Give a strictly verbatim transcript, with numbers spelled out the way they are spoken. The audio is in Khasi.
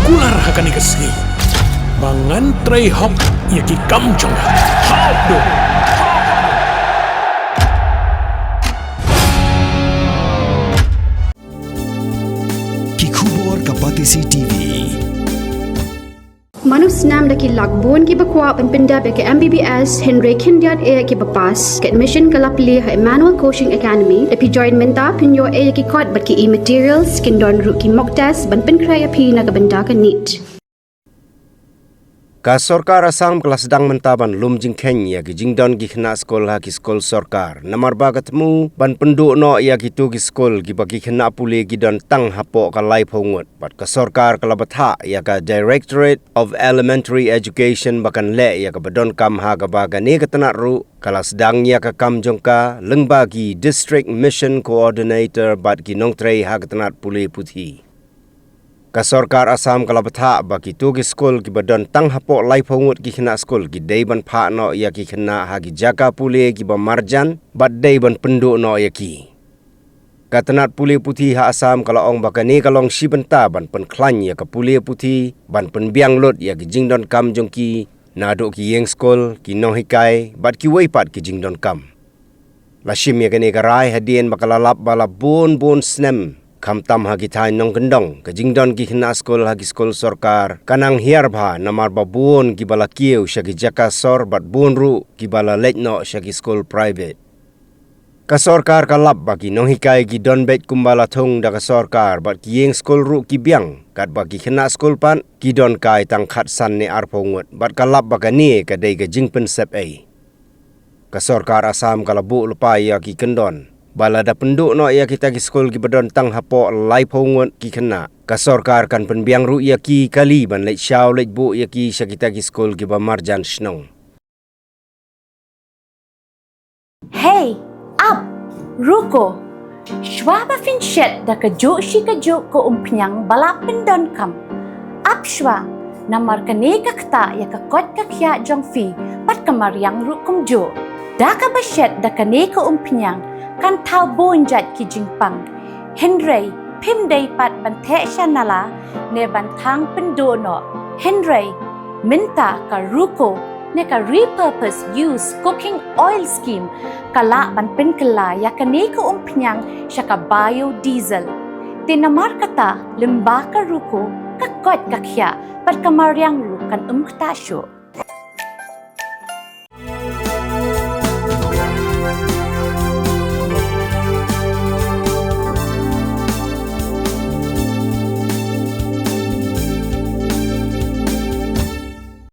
Kular ha kane ka sngi ba ngan trei hok ïa ki kam jong nga. Hok do. Ki khubor ka Batesi T V. Mano snam da ki lak bun kiba kwah ban pyndep ïa ka M B B S hynrei khyndiat eh kiba pass. Ka admission ka la plie ha Emmanuel Coaching Academy. Da phi join mynta phin ïoh eh ïa ki kot bad ki e-materials, kin don ruh ki mock test ban pynkhreh ïa phi na ka bynta ka NEET. Ka sorkar Assam ka la sdang mynta ban lum jingkheiñ ïa ki jingdon ki khynnah skul ha ki skul sorkar, namar ba ka thmu ban pynduh noh ïa kito ki skul kiba ki khynnah pule ki don tang hapoh ka laiphew ngut. Bad ka sorkar ka la bthah ïa ka Directorate of Elementary Education ba kan leh ïa kaba donkam ha kaba kane ka tnat ruh ka la sdang ïa ka kam jong ka lyngba ki District Mission Coordinator bad ki nongtrei ha ka tnat pule puthi. Ka sorkar Assam ka la bthah ba kito ki skul kiba don tang hapoh laiphew ngut ki khynnah skul ki dei ban phah noh ïa ki khynnah ha ki jaka pule kiba marjan bad dei ban pynduh noh ïa ki. Ka tnat pule puthi ha Assam ka la ong ba kane ka long shi bynta ban pynkhlaiñ ïa ka pule puthi, ban pynbiang lut ïa ki jingdonkam jong ki, naduh ki ïing skul, ki nonghikai bad kiwei pat ki jingdonkam. La shim ïa kane ka rai hadien ba ka la lap ba la bun bun snem, khamtam ha ki thaiñ nongkyndong, ka jingdon ki khynnah skul ha ki skul sorkar ka nang hiar bha, namar ba bun kiba la kiew sha ki jaka sor bad bun ruh kiba la leit noh sha ki skul private. Ka sorkar ka lap ba ki nonghikai ki don beit kumba la thung da ka sorkar bad ki ïing skul ruh ki biang, katba ki khynnah skul pat ki don kai tang khatsan ne arphew ngut, bad ka lap ba kane ka dei ka jingpynsep ei. Ka sorkar Assam ka la buh lypa ïa ki kyndon ba lada pynduh noh ïa kita ki skul kiba don tang hapoh laiphew ngut ki khynnah, ka sorkar kan pynbiang ruh ïa ki kali ban leit shaw leit buh ïa ki sha kita ki skul kiba marjan shnong. Hey, ap, ruko. Shuwa ba phin shet da kajuh shi kajuh ka umphniang ba la pyndonkam, ap shuwa, namar kane ka ktah ïa ka koit ka khiah jong phi bad ka mariang ruh kumjuh. Da kaba shet da kane ka umphniang kan thaw bun jait ki jingpang. Hynrei phim dei pat ban theh sha nala ne ban thang pynduh noh. Hynrei mynta ka ruko ne ka repurpose use cooking oil scheme ka lah ban pynkylla ïa kane ka umphniang sha ka biodiesel. Te namar kata lyngba ka ruko ka koit ka khiah bad ka mariang ruh kan ym ktah shuh.